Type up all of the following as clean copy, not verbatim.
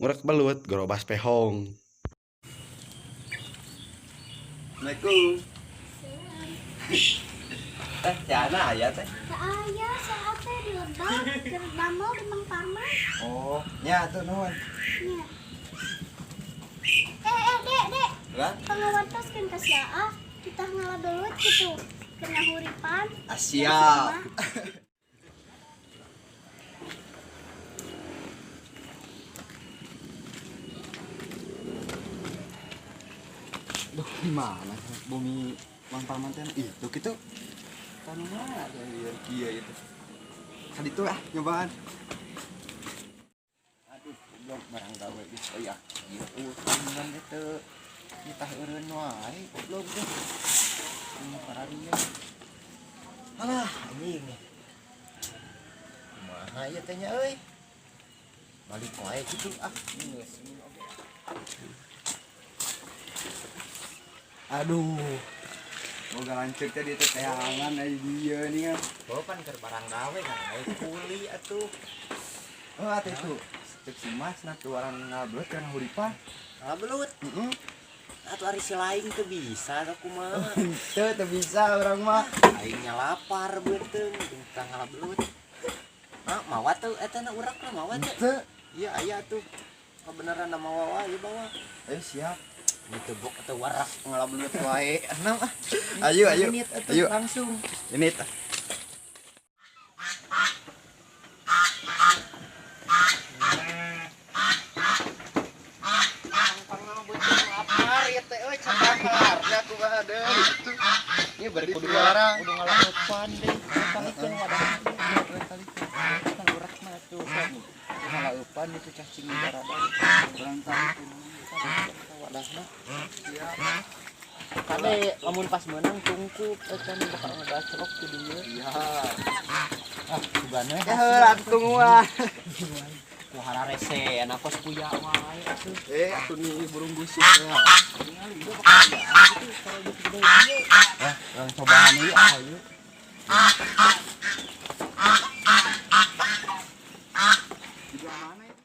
Ngurek belut gorobas pehong. Assalamualaikum. Teh, Ciana aya teh? Teu aya, saat teh di lebak, keur damel di Mang Parman. Oh, nya atuh nuhun. Nya. Eh, Dek, Dek. Lah, Pangawartoskeun ka si Aa, kita ngala belut gitu. Keur ngahuripan. Ah, siap. Duh, di mana bumi Mang Parman teh? Itu kitu. Tanu mana ya kieu itu. Kaditu ah nyobaan. Aduh, goblok barang gawe geus aya ieu eueuh tanggungan teh nitah eureun wae goblok teh. Ini paradieu. Alah, anjing. Kumaha ieu teh nya euy? Balik wae kitu ah. Geus oge. Aduh. Boga lanceuk teh di teh teangan ai dieu nih kan. Bawa pan keur barang gawe kan gawe kuli atuh. Oh, atuh itu. Cek si Mas nah tuaran ngablut kan huripan. Ngabelut. Heeh. Atuh ari si lain teu bisa tah kumaha. Teu teu bisa urang mah. Aing nya lapar beuteung jeung tah ngalabelut. Ah, mawa teu eta na urak na mawa teu. Teu. Iya aya tuh. Kebenaran na mawa wae bawa. Ayo siap. Ini bok atau warak ngalabelut wae. Enam ah. Ayo ayo. Menit atuh, Ayo. langsung. Ini tah. Lapar ya teh euy cakar. Ya kumaha deui atuh. Ieu bari kudu Dilarang. kudu ngalaupan deui. Talikeun wadah. Kan urak mah atuh sok. Ngalaupan itu cacing di barada. Urang talikeun. Wadahna. Siap. Kade lamun pas menang tungkup eta nu bakal ngegacrok ti dieu. Iya. Ah, sugana Ya heula tungguan. Ku hararese anak kos puya wae atuh. Eh, atuh nih burung busuk ya. Ningali ieu bakal ayaan gitu kalau gitu gede ieu. Ya, urang cobaan ieu ah ieu. Di belah mana itu?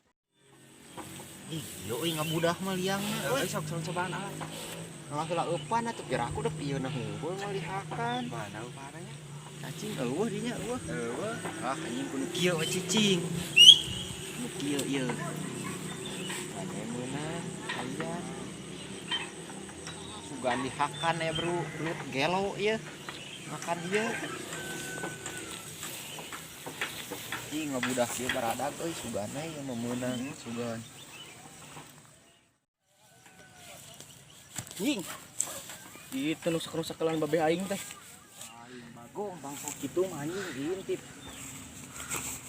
Ih, ieu euy ngabudah mah liangna euy. Eh, sok sok cobaan ah. Ngalah heula eupan atuh pira aku udah pieu na hungkul malihakan. Mana uparanya? Cacing eueuh dinya eueuh. Eueuh. Ah, anjing kudu kieu we cicing. Nu kieu ieu. Mane meunang kalian. Sugan dihakan ya bro, belut gelo ieu. Makan ieu. Ih, ngabudah kieu baradag euy sugana ieu mah meunang. Sugan. Anjing. Itu nusak-nusak kelan babeh aing teh. Aing bagong bangsa kitu mah anjing diintip.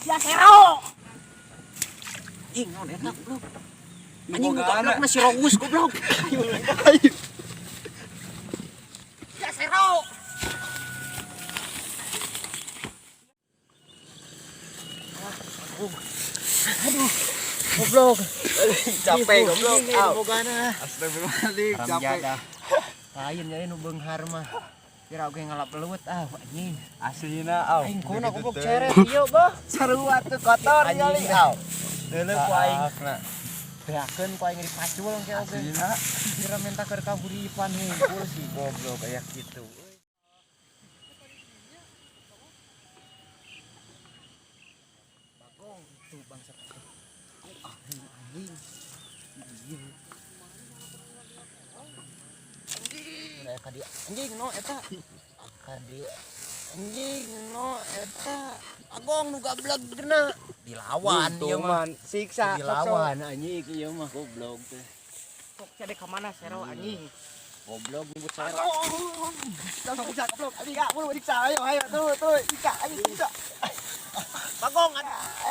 Ya sero. Anjing naon eta goblok. Anjing nu goblok mah si Rogus goblok. Ya sero. Aduh. Goblok. Capek goblok. Au. Bogana. Astagfirullahaladzim, capek. Lain jadi nu beunghar mah. Kira oge ngalap belut ah anjing. Aslina aw. Aing kuna goblok ceret ieu bah. Sarua tuh kotor Anjing kali aw. Deuleu ku aing. Beakeun ku aing dipacul engke oge. Aslina. Kira minta keur kahuripan hungkul si goblok aya kitu. Bagong itu bangsa. Ah anjing. Iya. Udah ka dia. Anjing no eta. Ka dia. Anjing no eta. Agong nu gableg gena. Dilawan ieu mah. Siksa. Dilawan anjing ieu mah goblok teh. Sok cade ka mana sero anjing. Goblok nyebut sero. Langsung siksa goblok. Anjing ah, buru siksa. Ayo ayo tuh tuh siksa anjing siksa. Bagong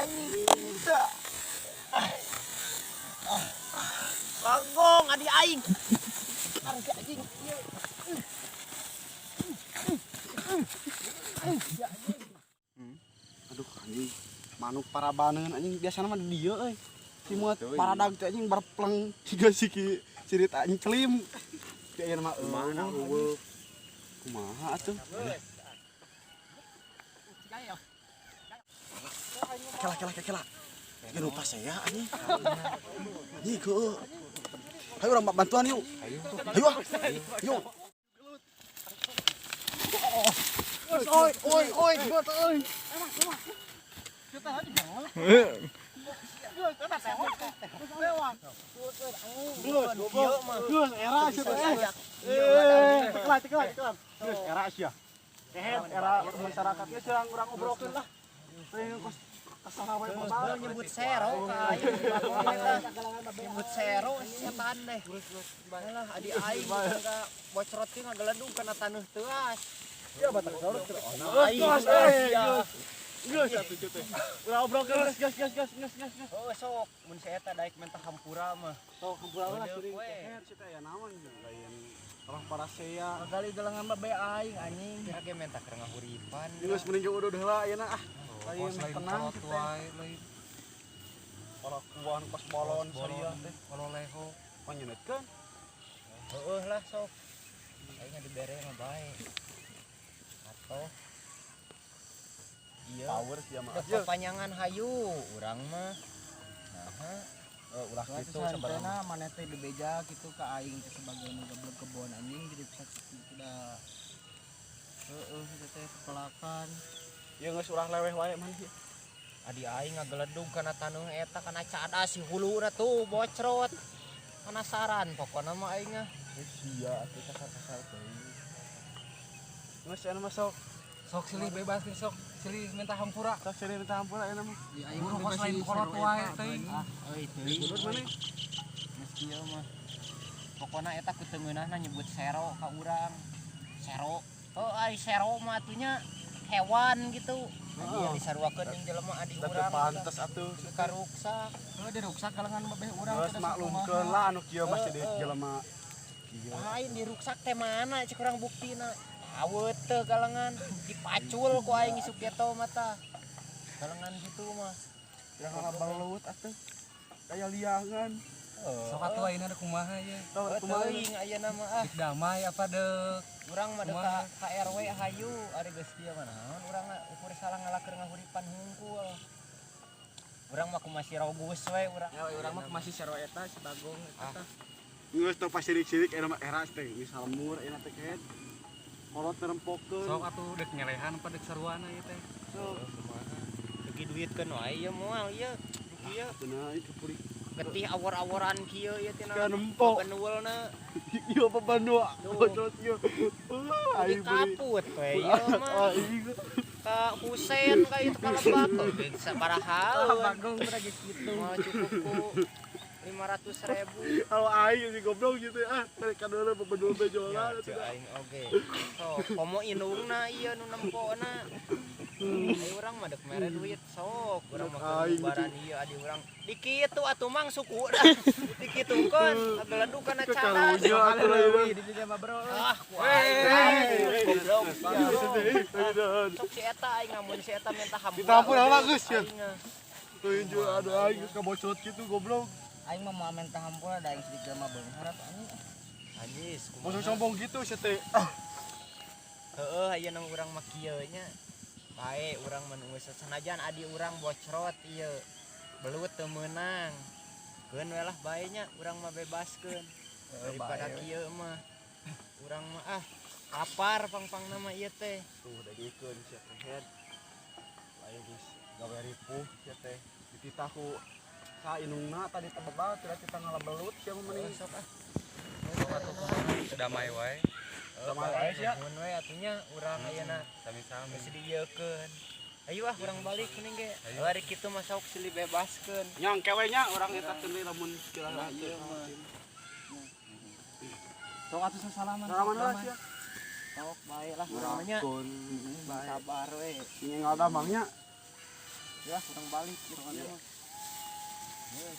Anjing siksa. Bagong adi aing. Anjing. Aduh anjing. Manuk parabaneun anjing biasana mah di dieu euy. Si muat paradag teh anjing barpleng siga siki sirit anjing celim. Di aya mah Mana eueuh. Kumaha atuh? Kela kela kela. Jangan lupa saya anjing. Anjing ke. Hayu urang bantuan yuk. Hayu ah. Yuk. Oi, oi, oi, oi. Geus era sia teh. Eh, tekelan tekelan tekelan. Geus era sia. Kehed era masyarakat geus urang urang obrolkeun lah. Teuing kos kasalah wae mah. Nyebut sero ka aing. Nyebut sero setan deh. Alah adi aing ka bocrot teh ngageledug kana taneuh teuas. Ya batak saur teh. Aing. Geus geus. Geus atuh teh. Urang obrolkeun geus geus geus geus geus geus. Oh sok mun si eta daek minta hampura mah. Sok hampura lah Udah, kuring we. kehed sia teh aya naon lain orang parasea. Kali galangan babe aing anjing. Kira ge minta keur ngahuripan. Geus mending ge udah heula ayeuna ah. Lain tenang kitu. Kalakuan kos bolon saria teh. Kalau leho. Panyeunetkeun. Heueuh lah sok. Aing dibere mah bae. Atau iya. Power sia mah. Dek papanjangan hayu urang mah. Naha. Ulah Gitu kitu sabarang. Maneh teh dibeja kitu ka aing teh sebagai nu gablek kebon anjing jadi bisa kitu da. Heeh, eta teh pepelakan. Ya geus ulah leweh wae man. Adi aing ngageledug kana taneuh eta kana cadas si huluna tuh bocrot. Penasaran pokona mah aing mah. Sia atuh kasar-kasar teuing. Geus anu masuk. Sok silih bebas nih sok silih minta hampura. Sok silih minta hampura ayeuna mah. Di aing Buru kos lain kolot wae teuing. Euy teuing. Menurut maneh? Geus kieu mah. Pokona eta ku teu ngeunahna nyebut sero ka urang. Sero. Oh ari sero mah atunya hewan gitu. Adi disaruakeun jeung jelema adi Teu urang. pantes atuh. Karuksak. Heuh diruksak galangan babeh urang Geus maklumkeun lah anu kieu mah jadi jelema. Lain diruksak teh mana cek urang buktina. Awet teh galengan dipacul ku aing isuk geto mata. Galengan gitu mah. Jangan belut atuh. Kayak liangan. Sok atuh ayeuna deuk kumaha ye. Tau kumaha Teuing ayeuna mah ah. Deuk damai apa deuk Urang mah deuk ka RW hayu ari geus kieu mah naon urang mah ukur salah ngalakeun ngahuripan hungkul. Urang mah kumaha si rogus we urang. Ya urang mah masih sero eta si Bagong eta. Geus teu pasirik-sirik era mah era teh geus lemur ayeuna teh kehed. Kolot nerempokeun. Sok atuh deuk nyelehan apa deuk saruana ieu teh. Sok. Bagi duitkeun wae ieu moal ieu. Kieu Bener ieu puri. Getih awor-aworan kieu ieu tina. Ka nempo. Benuelna. Ieu pabanua. Bocot ieu. Aing kaput we ieu mah. Ka Husein ka itu ka lebak sabaraha. Bagong lagi kitu. Moal cukup ku 500.000. Kalau aing si goblok gitu ah, mereka dulu bebenul bejola Ya, ceu aing oge. Sok komo indungna ieu nu nempona. Ayo urang mah deuk mere duit sok, urang mah keur bubaran ieu adi urang. Dikitu atuh mang suku dah. Dikitukeun ngageledug kana cadas. Ah, ku aing. Goblok. Sok si eta aing ngamun si eta minta hampura. Minta hampura lah geus ya. Aing mah. Tunjuk aduh aing geus kabocot kitu goblok. Aing mah moal minta hampura da aing sedikit mah beungharap anjing. Anjis, kumaha. Masuk sombong gitu sia teh. Heeh, ayeuna urang mah kieu nya. Bae urang mah nu sanajan adi urang bocrot ieu. Belut teu meunang. Keun we lah bae nya urang mah bebaskeun. Daripada kieu mah. Urang mah ah lapar pang-pangna mah ieu teh. Tuh dagikeun sia teh head. Lain geus gawe ripuh sia teh. Dititah ku sa indungna tadi teh bebal tidak kita ngalabelut sia mah mending Sok ah. Sok atuh kumaha damai wae. Damai wae sia. Nuhun we atunya urang ayeuna Sami-sami. geus dieukeun. Ayo ah urang balik mending ge. Ari kitu mah sok silih bebaskeun. Nyang kewe nya urang eta teu lamun kira Ieu mah. Sok atuh sasalaman. Salaman lah sia. Sok bae lah urang mah nya. Sabar we. Ini ngadamangnya. Ya urang balik kieu mah. Yes.